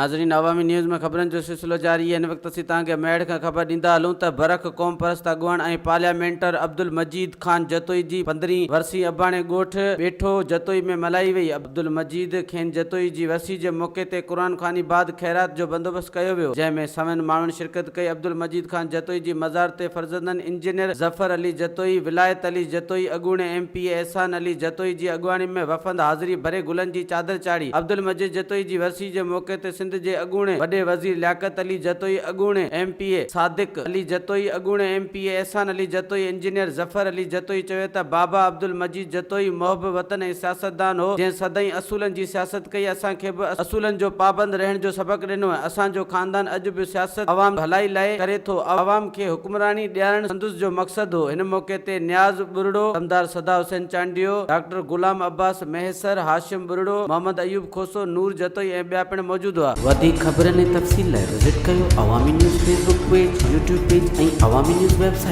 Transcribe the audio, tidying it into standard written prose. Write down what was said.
ناظرين عوامي نيوز ۾ خبرن جو سلسلو جاري آهي هن وقت اسين توهان کي ميهڙ کان خبر ڏيندا هلون ته برک قومپرست اڳواڻ ۽ پارليامينٽر عبدالمجيد خان جتوئي جي پندرهين ورسي اباڻي ڳوٺ ٻيٺو جتوئي ۾ ملهائي وئي عبدالمجيد خين جتوئي جي ورسي جي موقعي تي قرآن خواني بعد خيرات جو بندوبست ڪيو ويو جنهن ۾ سوين ماڻهن شرڪت ڪئي عبدالمجيد خان جتوئي جي مزار تي فرزندن انجنيئر ظفر علي جتوئي، ولايت علي جتوئي، اڳوڻي M P A Ehsan Ali Jatoi جي اڳواڻي ۾ وفد حاضري ڀري گلن جي چادر چاڙهي. عبدالمجيد جتوئي جي ورسي جي موقعي تي سنڌ جي اڳوڻي وڏي وزير لياقت علي جتوئي، اڳوڻي M P A Sadiq Ali Jatoi, اڳوڻي M P A Ehsan Ali Jatoi, engineer Zafar Ali Jatoi چيو ته بابا عبدالمجيد جتوئي محب وطن ۽ سياستدان هو، جنهن سدائين اصولن جي سياست ڪئي، اسان کي به اصولن جو پابند رهڻ جو سبق ڏنو ۽ اسان جو خاندان اڄ به سياست عوام ڀلائي لاء ڪري ٿو، عوام کي حڪمراني ڏيارڻ سندس جو مقصد هو، هن موقعي تي نياز ٻرڙو، دمدار صدا حسين چانڊيو، ڊاڪٽر غلام عباس مهيسر، هاشم ٻرڙو، محمد ايوب کوسو، نور جتوئي ۽ ٻيا پڻ موجود هئا. وڌيڪ خبرن ۽ تفصيل لاء وزٽ ڪيو Awami news Facebook page, YouTube page ۽ Awami news website.